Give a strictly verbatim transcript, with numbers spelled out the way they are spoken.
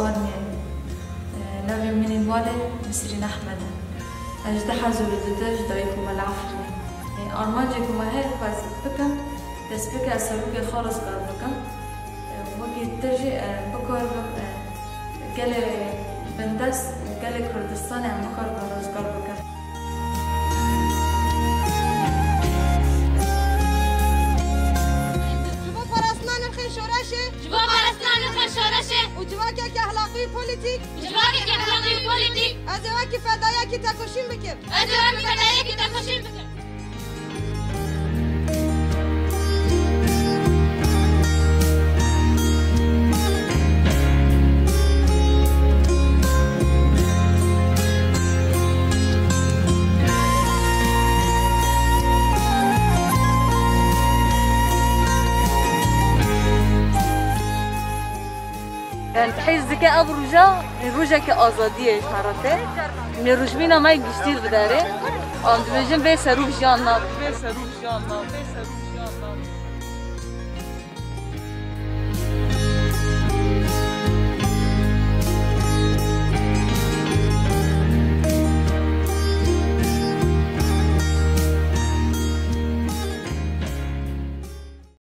Armiyê, e, navê min ê malê Nisrîn Ehmed e. Ez ji du hezar û dude ji dayik û me li Efrînê. E, armancê ku me heye, ku ez bikim, destpêkê ez serokê xwe rizgar bikim. E, wekî te jî, e, bikaribim, e, gelê bindest û gelê Kurdistanê em bikaribin rizgar bikin. Ji bo parastina nirxên şoreşê Ji bo parastina nirxên şoreşê û civakeke ehlaqî û polîtîk, û civakeke ehlaqî û polîtîk, ez ê wekî fedayekî tekoşîn bikim. Ez ê wekî fedayekî tekoşîn bikim. Yani hêz dike ev roja, rojeke azadiyê ji me re tê. Mêrûjmîna me giştî li derê. Em dibêjin bê serok jiyan nabe. Bê serok jiyan nabe. Bê serok